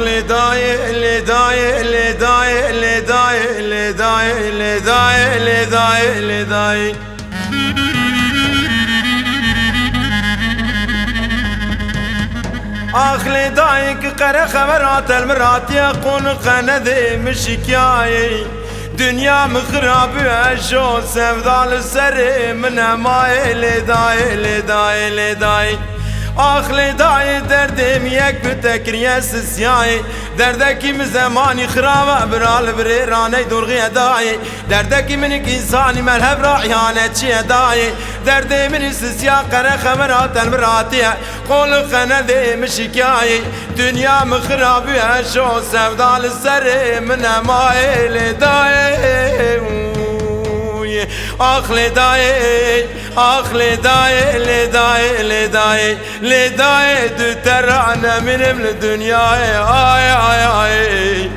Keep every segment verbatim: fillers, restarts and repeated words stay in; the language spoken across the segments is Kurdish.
Lê dayê, lê dayê, lê dayê, lê dayê, lê dayê, lê dayê, lê dayê, lê dayê. Ax lê dayê ki qere xeber hatel mi ratiye qon qenedê mi şikiyayê. Dinya min xirab bû, ejo sevda li serê min nemayê. Lê dayê, lê dayê, lê dayê. Ax lê dayê, derdê min yek bi te kiriye sisiyayê. Derdekî min zemanî xirab e, bira li birê raney dorxiye dayê. Derdekî min ik însanî merhev ra îhanetçiye dayê. Derdê min î sisiya qere xeber hatel mi ratiye. Qol qenedê mi şikiyayê. Dinya min xirab bû, eşo sevda li serê min nemayê. Lê dayê, uy, ax lê dayê, ax lê dayê, lê dayê, lê dayê, lê dayê, du te ra neminim li dinyayê. Ay, ay, ay.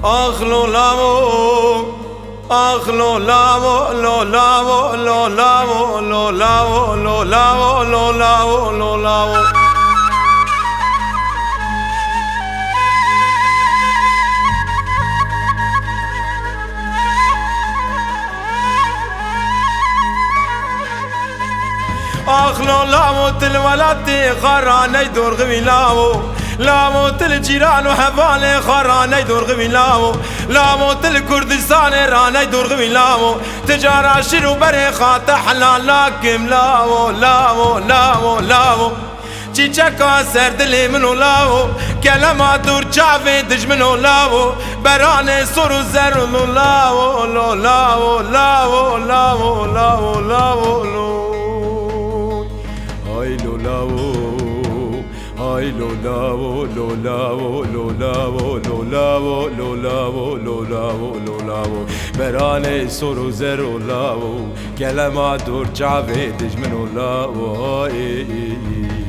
Ax lo lavo, ax lo lavo, lo lavo, lo lavo, lo lavo, lo lavo, lo lavo, lo lavo. Ax lo lavo, til welatê xwe raney dorxivî lavo. Lavo, til cîran û hevalê xwe raney dorxivî lavo. Lavo, til Kurdistanê raney dorxivî lavo. Ti cara şir û berê xwe te helal nakim lavo, lavo, lavo, lavo. Çîçeka ser dilê min o lawo, kelema dûr çavê dijmin o lawo, beranê sor û zer o lo lawo, lo lawo, lawo, lawo, lawo, lawo, lo. Ay lo lawo, ay lo lawo, lo lawo, lo lawo, lo lawo, lo lawo, lo lawo, lo lawo. Beranê sor û zer o lawo, kelema dûr çavê dijmin o lawo. Ay.